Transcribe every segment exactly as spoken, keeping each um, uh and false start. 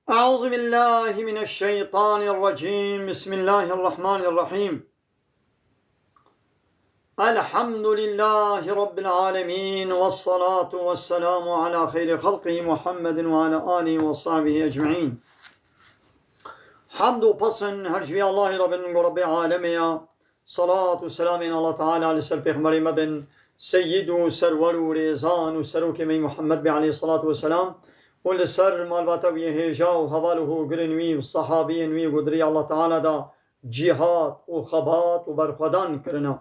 أعوذ بالله من الشيطان الرجيم. بسم الله الرحمن الرحيم. الحمد لله رب العالمين، والصلاة والسلام على خير خلقه محمد وعلى آله وصحبه أجمعين. Hamd û pesn her ji vî Allahî re bin, ku Rebbê alemê ya. Salat û selamên Allah Teala li ser Pêxemberê me bin, Seyyid û Serwer û Rêzan û Serokê me Muhammed be aleyhissalatu vesselam, û li ser malbata wî yê hêja û heval û hogirên wî û sahabiyên wî ku di rêya Allah Teala de cîhad û xebat û berxwedan kirine,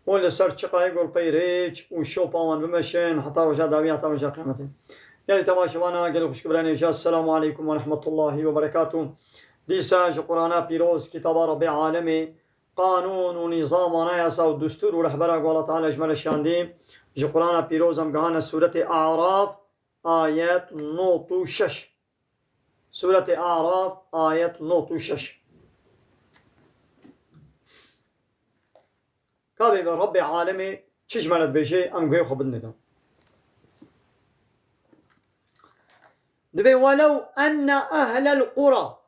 û li ser çiqayê ku li pey rêç û şopa wan bimeşin heta roja dawî, heta roja qiyametê. Gelî temaşevana, gelî xwişk birayên hêja, Esselamu aleykum ve rahmetullahi ve berekatuh. Dîsa ji Qur'ana pîroz, kitaba Rebbê alemê, qanûn û nîzam, anayasa û destûr û rehbera ku Allah Teala ji me re şandî, ji Qur'ana pîroz em gihane Sûretê A'raf, ayet nod û şeş. Sûretê A'raf, ayet nod û şeş. Ka bê Rebbê alemê çi ji me re dibêje, em guhê xwe bidinê de. Dibê: "Welew enne ehlel qura."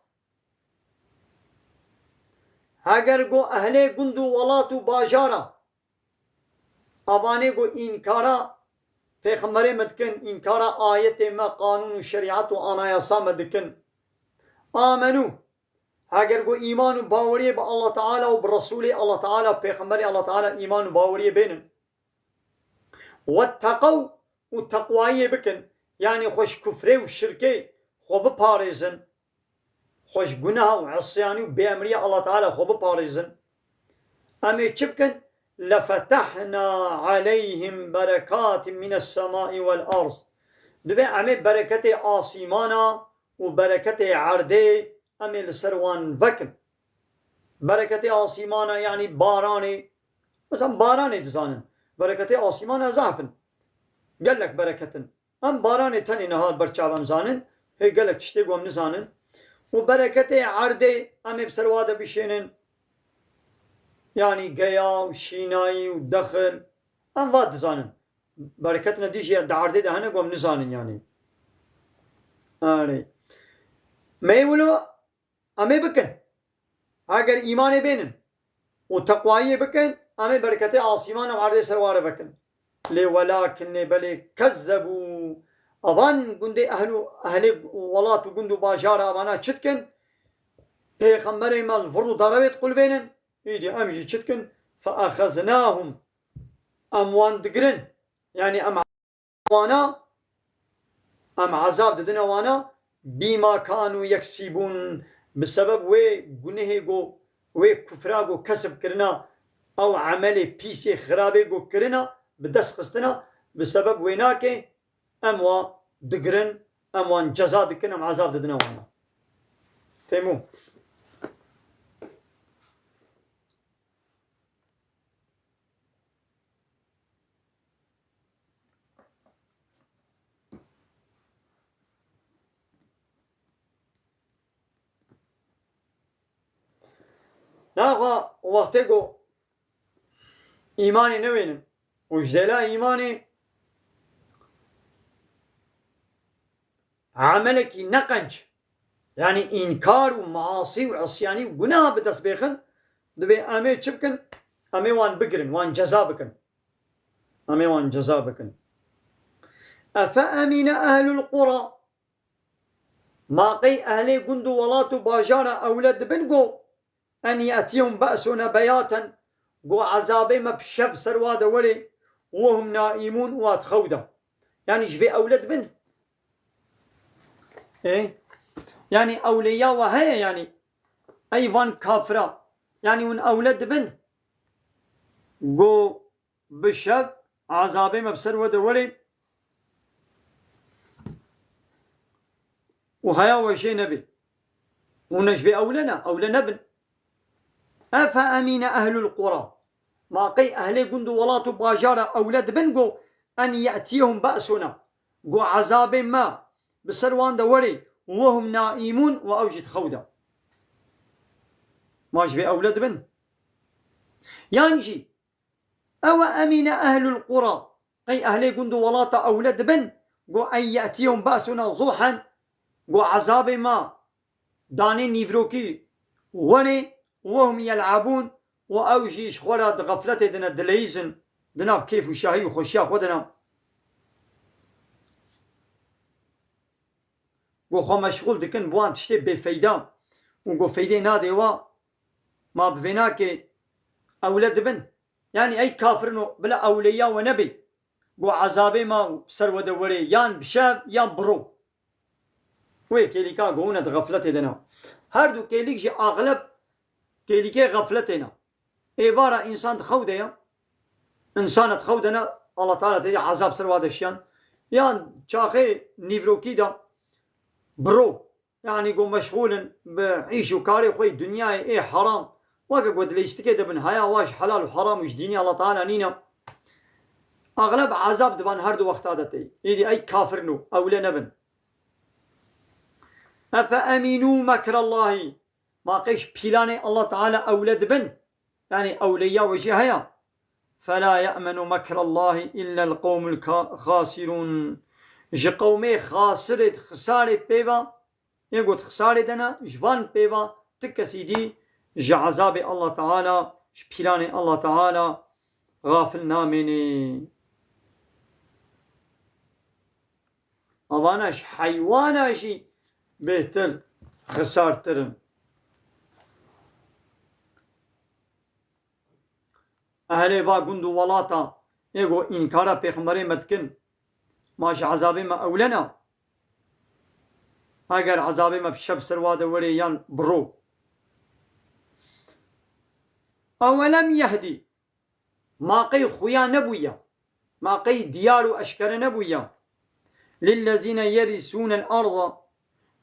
Heger ku ehlê gund û welat û bajara, avanê ku înkara pêxemberê me dikin, înkara ayetê me, qanûn û şerîet û anayasa me dikin, amenû, heger ku îman û baweriyê bi Allah Teala û bi Resûlê Allah Teala, pêxemberê Allah Teala îman û baweriyê bênin, wetteqew, û teqwayiyê bikin, yanî xwe ji kufrê û şirkê xwe biparêzin, xwe ji guneha û isyanî û bêemrîya Allah Teala xwe biparêzin, em ê çi bikin? "Lefetehna aleyhim berekatin mines semai vel ard." Divê em ê bereketê asîmana û bereketê erdê em ê li ser wan vekin. Bereketê asîmana, yanî baranê. Mesela baranê dizanin. Bereketê asîmana zaf in. Gelek bereket in. Em baranê tenê niha ber çav em zanin. Hê gelek tiştê ku em nizanin. Û bereketê erdê em ê bi ser wa de bişênin. Yanî geya û şînayî û dexil. Em va dizanin. Bereketine dî jî di erdê de hene ku em nizanin yanî. Erê. Me wilo em ê bikin. Eger îmanê bênin û teqwayiyê bikin, em ê bereketê asîman û erdê ser ware vekin. Lê welakinnê belê kezzebû. Avan gundê ehl û, ehlê welat û gund û bajara avana çi dikin? Pêxemberê me li vir û darewê diqulbênin. Îdî em jî çi dikin? Feexeznahum. Em wan digirin. Yanî em wana, em ezab didine wana, bîma kanû yeksîbûn, bi sebeb wê gunehê ku, wê kufra ku kesib kirina, ew emelê pîsê xirabê ku kirina, bi dest xistina, bi sebeb wê nake, em wa digirin, em wan ceza dikin, em ezab didine wana. Fehmû? Naxa wextê ku îmanê newênin û ji dêla îmanê emelekî neqenc, yanî înkar û maasî û isyanî û guneha bi dest bêxin, divê em ê çi bikin? Em ê wan bigirin, wan ceza bikin. Em ê wan ceza bikin. Efe emîne ehlul qura. Ma qey ehlê gund û welat û bajara ewle dibin ku en ye'tiyehum be'suna beyaten, ku ezabê me bi şev ser wa de werê, we hum naîmûn, wa di xew de. Yanî ji vê ewle dibin. Ê? Yanî ewleya we heye yanî. Ey van kafira. Yanî hûn ewle dibin. Ku bi şev ezabê me bi ser we de werê û heya we jê nebê. Hûn ne ji vê ewle ne, ewle nebin. Efe emîne ehlul qura. Ma qey ehlê gund û welat û bajara ewle dibin ku en ye'tiyehum be'suna. Ku ezabê me bi ser wan de werê, we hum naîmûn, û ew jî di xew de. Ma ji vê ewle dibin. Yan jî, ewe emîne ehlul qura, qey ehlê gund û welata ewle dibin, ku en ye'tiyehum be'suna zuhen, ku ezabê me danê nîvrokî wenê, وهم يلعبون, û ew jî ji xwe re di xefletê de ne, dileyîzin, di nav kêf û şahî û xweşiya xwe de ne. Ku xwe meşxûl dikin bi wan tiştê bêfeyda û ku feydê nadê wa, ma bi vê nakê ewle dibin. Yanî ey kafir in û bila ewleya we nebê. Ku ezabê ma ser we de werê, yan bi şev yan bi ro. Wê kêlîka ku hûn e di xefletê de ne. Her du kêlîk jî axleb kêlîkê xefletê ne. Êvara însan di xew de ye. Însan di xew de ne, Allah Teala tê de ezab ser wa de şiyan. Yan çaxê nîvrokî de bi ro. Yanî ku meşxûl in bi îş û karê xwe yê dinyayê ê heram. Weke ku di lîstikê de bin, heya wa ji helal û heram û ji dînê Allah Teala nîne. Axleb ezab diban her du wexta de tê. Êdî ey kafir in û ewle nebin. أفأمنوا مكر الله. Ma qey ji pîlanê Allah Teala ewle dibin? Yanî ewleya we jî heye. فلا يأمن مكر الله إلا القوم الكا-، الخاسرون. Ji qewmê xasirê, xisarê pê ve, ê got xisarê de ne, ji van pê ve ti kesî dî ji ezabê Allah Teala, ji pîlanê Allah Teala xafil namênê. Avana ji heywana jî bêhtir, xisartir in. Ehlê va gund û welata ê ku înkara pêxemberê me dikin, ma ji ezabê me ewle ne? Eger ezabê me bi şev ser wa de werê yan bi ro. أولم يهد. Ma qey xuya nebûye? Ma qey diyar û eşkere nebûye? للذين يرثون الأرض.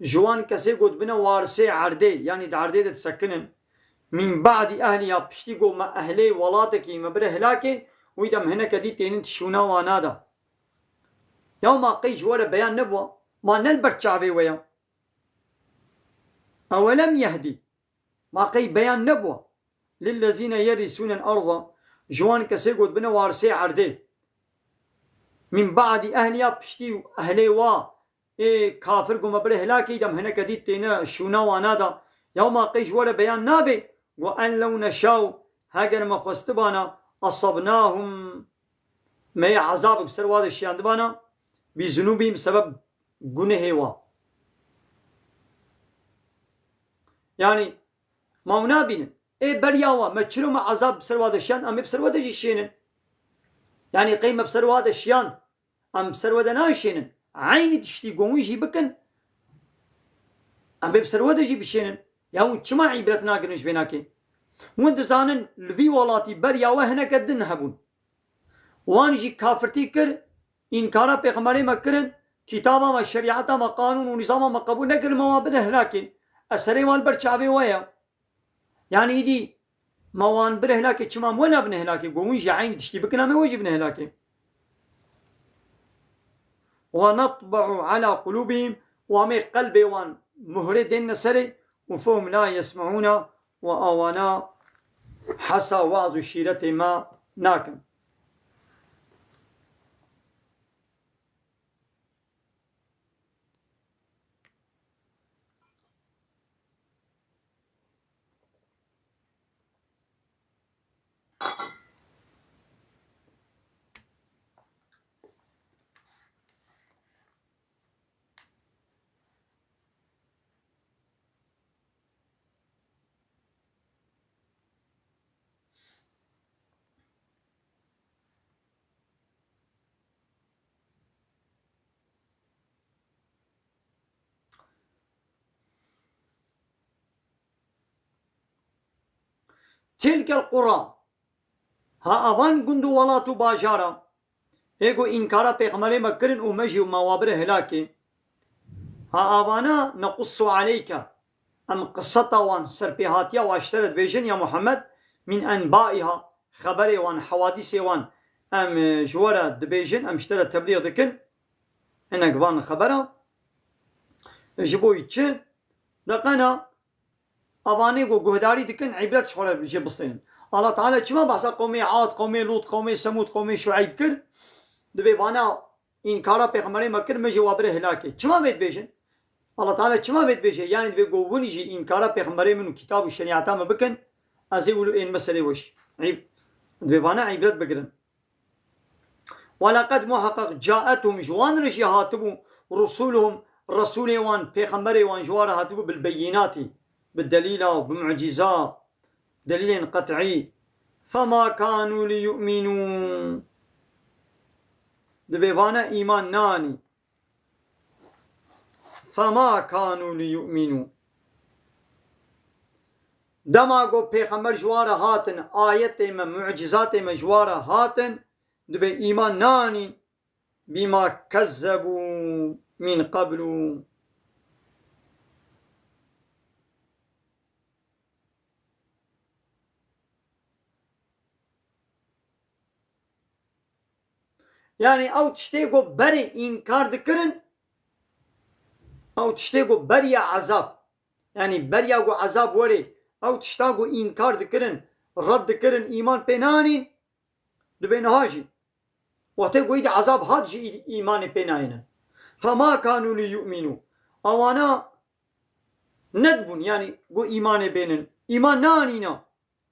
Ji wan kesê ku dibine warisê erdê, yanî di erdê de disekinin. من بعد أهلها, piştî ku me ehlê welatekî me bire hilakê, wî dem hineke dî tênin di şûna wana de. Ya ma qey ji we re beyan nebû? Ma ne li ber çavê we ye? أولم يهد. Ma qey beyan nebû? للذين يرثون الأرض. Ji wan kesê ku dibine warisê erdê. من بعد أهلها, piştî ehlê wa, ê kafir ku me bire hilakê, dem hineke dî têne şûna wana de. Ya ma qey ji we re beyan nabe? وأن لو نشاء, heger me xwestibana, أصبناهم, me yê ezabek bi ser wa de şiyandibana, بذنوبهم, sebeb gunehê wa. Yanî, ma hûn nabînin. Ê beriya wa, me çiro me ezab bi ser wa de şiyand, em ê bi ser we de jî şênin. Yanî, qey me bi ser wa de şiyand, em bi ser we de naşênin. Eynî tiştî ku hûn jî bikin, em ê bi ser we de jî bişênin. Ya hûn çima îbret nagirin ji vê nakê? Hûn dizanin li vî welatî beriya we hineke din hebûn. Wan jî kafirtî kir, înkara pêxemberê me kirin, kitaba me, şerîeta me, qanûn û nîzama me qebûl nekirin, me wan bide hilakê. Eserê wan li ber çavê we ye. Yanî îdî me wan bire hilakê, çima em we nabine hilakê? Ku hûn jî eynî tiştî bikin, em ê we jî bine hilakê. ونطبع على قلوبهم, û em ê qelbê wan muhrê dênine serê, û فهم لا يسمعون, û awana hesa waz û şîretê me nakin. تلك القرى. Ha avan gund û welat û bajara, ê ku înkara pêxemberê me kirin û me jî me wa bire hilakê. Ha avana نقص عليك. Em qiseta wan, serpêhatiya wan ji te re dibêjin ya Muhammed, من أنبائها, xeberê wan, hewadîsê wan em, e, ji we re dibêjin, em ji te re teblîx dikin. Hinek van xebera. Ji bo çi? De qena avanê ku guhdarî dikin, îbret ji xwe re jê bistênin. Allah Teala çima behsa qewmê Ad, qewmê Lût, qewmê Semûd, qewmê Şueyb kir? Dibê vana înkara pêxemberê me kir, me jê wa bire hilakê. Çima vê dibêjin? Allah Teala çima vê dibêje? Yanî dibê ku hûn jî înkara pêxemberê min û kitab û şerîeta min bikin, ez ê wilo ên meselê we jî. Îb-, dibê vana îbret bigirin. Weleqed muheqeq caethum, ji wan re jî hatibû, rusuluhum, resûlê wan, pêxemberê wan ji wan re hatibû bil beyînatî, bi delîla, bi mucîza, delîlên qet'î. Fema kanû li yu'minû. Dibê vana îman nanî. Fema kanû li yu'minû. Dema ku pêxember ji wan re hatin, ayetê me, mucîzatê me ji wan re hatin, dibê îman nanîn, bîma kezzebû min qeblu. Yanî ew tiştê ku berê înkar dikirin, ew tiştê ku beriya ezab, yanî beriya ku ezab werê, ew tişta ku înkar dikirin, red dikirin, îman pê nanîn, dibê niha jî. Wextê ku îdî ezab hat jî î-, îmanê pê nayênin. Fema kanû li yu'minû. Ewana nedibûn, yanî ku îmanê bênin. Îman nanîna.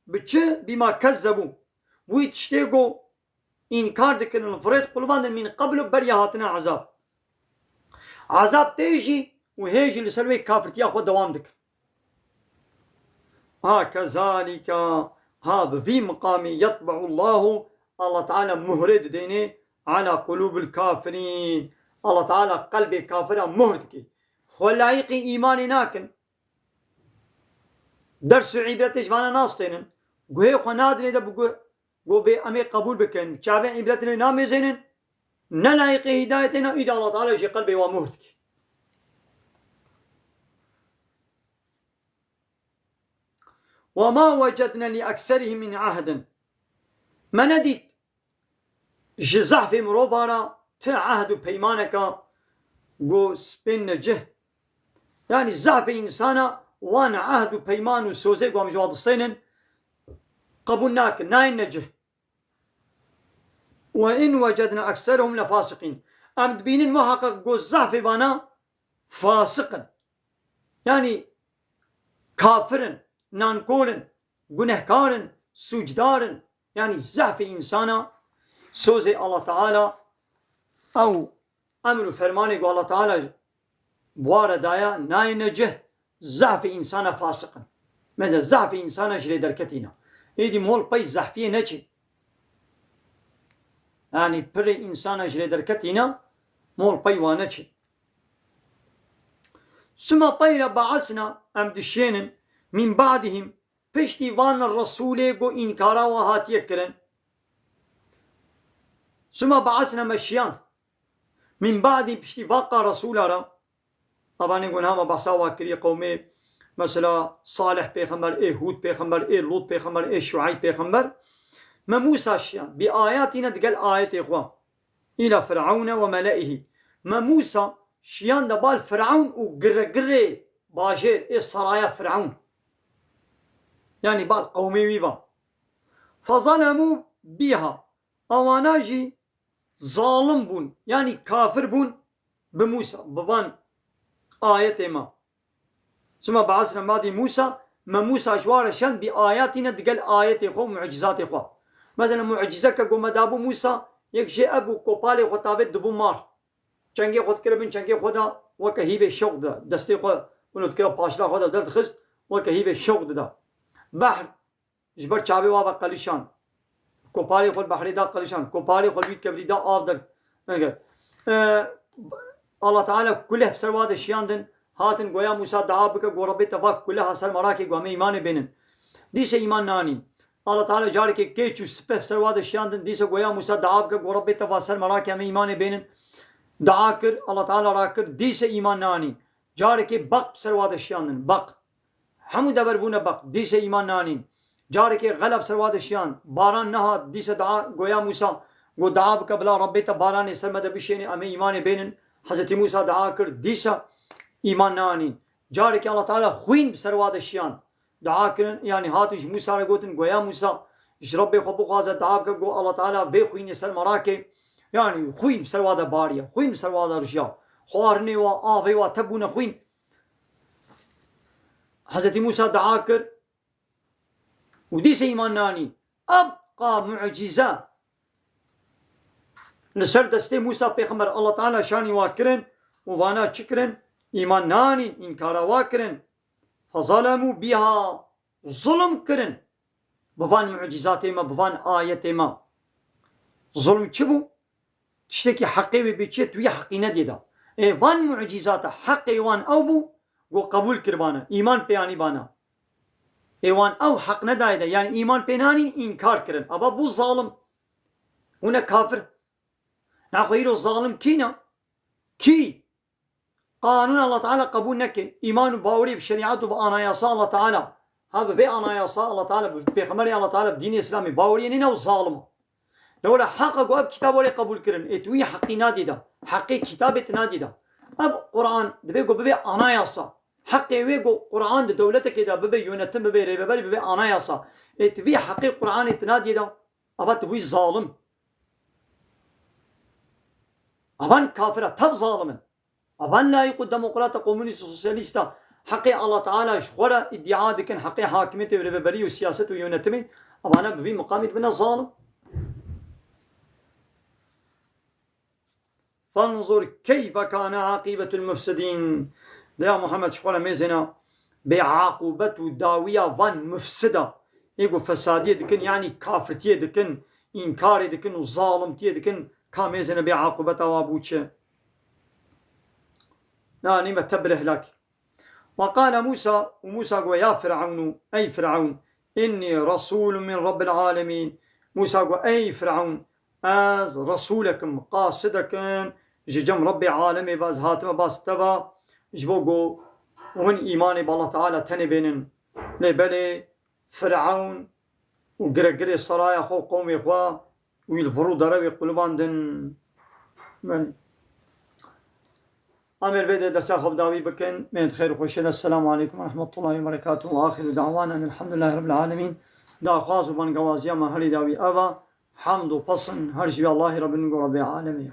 Bi çi? Bîma kezzebû. Wî tiştê ku înkar dikirin, firêt qulibandin min qeblu beriya hatina ezab. Ezab tê jî û hê jî li ser wê kafirtiya xwe dewam dikin. Ha kezalika, ha bi vî miqamî yetbe'ullahu, Allah Teala muhrê didêne ala qulûbil kafirîn. Allah Teala qelbê kafira muhr dike. Xwe layiqî îmanê nakin. Ders û îbretê ji vana nastênin. Guhê xwe nadinê de bi guh, go bê em ê qebûl bikin. Çavê îbretê namêzênin. Ne layiqê hîdayetê ne, îda Allah Teala jê qelbê wa muhr dike. Ve ma wecedne li ekserihim min ahdin. Me nedît ji zehfê mirova re ti ehd û peymaneka go spênne cih. Yanî zehfê însana wan ehd û peyman û sozê ku em ji wa distênin qebûl nakin, nayêne cih. Ve in wecedna ekserehum lefasiqîn. Em dibînin muheqeq ku zehfê vana fasiq in. Yanî kafir in, nankol in, gunehkar in, sûcdar in. Yanî zehfê însana sozê Allah Teala ew emr û fermanê ku Allah Teala bi wa re daye nayêne cih, zehfê însana fasiq in. Mesela zehfê însana ji lê derketîne. Êdî mol pey zehfiyê neçê. Yanî pirê însana ji lê derketîne, mol pey wa neçê. Suma pey re be'esna, em dişênin, min ba'dihim, piştî van resûlê ku înkara wa hatiye kirin. Suma be'esna, me şiyand. Min ba'dî, piştî vaqa resûla re. Evanê ku niha me behsa wa kiriye qewmê, mesela Salih pêxember, ê Hûd pêxember, ê Lût pêxember, ê Şueyb pêxember. Me Mûsa şiyan, bi ayatîne digel ayetê xwe. Îla Firavne ve mele'ihî. Me Mûsa şiyan de bal Firavn û giregirê bajêr, ê saraya Firavn. Yanî bal qewmê wî va. Fezalemû bîha. Ewana jî zalim bûn, yanî kafir bûn bi Mûsa, bi van ayetê me. Suma be'esna min ba'dî Mûsa, me Mûsa ji wa re şand bi ayatîne digel ayetê xwe û mucîzatê xwe. Mesela mucîzeke ku me dabû Mûsa, yek jê ev bû, kopalê xwe tavêt dibû mar. Çengê xwe dikire bin çengê xwe de, weke hîvê şewq de, destê xwe wilo dikire paşla xwe de derdixist, weke hîvê şewq dida. Behr ji ber çavê wa ve qelişan. Kopalê xwe li behrê da qelişan. Kopalê xwe li wî kevirî da av der. Ee, Allah Teala kuleh bi ser wa de şiyandin. Hatin goya Mûsa dua bike, go Rebbê te va kuleha ser me rake, go em ê îmanê bênin. Dîse îman nanîn. Allah Teala carekê kêç û sipeh bi ser wa de şiyandin. Dîse goya Mûsa dua bike, go Rebbê te va ser me rake, em ê îmanê bênin. Dua kir, Allah Teala rakir. Dîse îman nanîn. Carekê beq bi ser wa de şiyandin. Beq. Hemû dever bûne beq, dîse îman nanîn. Carekê xela bi ser wa de şiyan, baran nehat, dîse dua goya Mûsa, go dua bike bila Rebbê te baranê ser me de bişêne, em ê îmanê bênin. Hezretî Mûsa dua kir, dîse îman nanîn. Carekê Allah Teala xwîn bi ser wa de şiyan. Dua kirin, yanî hatin ji Mûsa re gotin, goya Mûsa, ji Rebbê xwe bixwaze, dua bike, go Allah Teala vê xwînê ser me rake. Yanî xwîn bi ser wa de bariye, xwîn bi ser wa de rijiya. Xwarinê wa, avê wa te bûne xwîn. Hezretî Mûsa dua kir û dîse îman nanîn. Ev qa mucîze li ser destê Mûsa pêxember Allah Teala şanî wa kirin û vana çi kirin? Îman nanîn, înkara wa kirin. Fezalemû bîha, zulm kirin bi van mucîzatê me, bi van ayetê me. Zulm çi bû? Tiştekî heqê wê bê çi, tu wî heqî nedî da. Ê van mucîzata heqê wan ew bû, go qebûl kiribana, îman pê anîbana. Ê wan ew heq nedayê de, yanî îman pê nanîn, înkar kirin. Ava bû zalim. Hûn e kafir. Naxwe îro zalim kî ne? Kî? Qanûn Allah Teala qebûl neke. Îman û bawerî bi şerîat û bi anayasa Allah Teala. Ha bi vê anayasa Allah Teala, bi pêxemberê Allah Teala, bi dînê Îslamê bawerî nîne û zalim e. Lewla heqa ku ev kitab were qebûl kirin, ê tu wî heqî nadî da. Heqê kitabê tu nadî da. Ev Quran divê ku bibe anayasa. Heqê wê ku Quran di dewletekê de bibe, yönetim bibe, rêveberî bibe anayasa. Ê tu vî heqê Quranê tu nadî da. Ava tu bûyî zalim. Avan kafira, tev zalim in. Avan layîq û demokrata, komûnîst û sosyalîsta heqê Allah Teala ji xwe re îdia dikin, heqê hakimiyetê û rêveberî û siyaset û yönetimê, avana bi vî miqamî dibine zalim. Fanzur keyfe kane aqibetul mufsidîn. De ya Muhammed, ji xwe re mêzêne bê aqûbet û dawiya van mufsida. Ê ku fesadiyê dikin, yanî kafirtiyê dikin, înkarê dikin û zalimtiyê dikin, ka mêzêne bê aqûbeta wa bû çi? Na nîme te birê hilakî. Ve qale Musa, û Musa got, ya Firavnu, ey Firavn, inni rasulun min Rabbil alemin. Musa got, ey Firavn, ez resûlek im, qasidekim, ji cem Rabbê alemê ve ez hatime bas te ve, ji bo ku hûn îmanê bi Allah Teala tenê bênin. Lê belê Firavn û giregirê seraya xwe, qewmê xwe, wî li vir û dere wê qulibandin. Belê. Amêr bê de dersa xwe bi dawî bikin. Mênd xêr û xweşê de. Esselamu aleykum ve rahmetullahi ve berekatuhu. Ve axiru da'wana elhamdulillahi rabbil alemin. Daxwaz û bangewaziya me herî dawî ev e. Hamd û pesn her ji Allahî Rabbin û Rabbê alemê.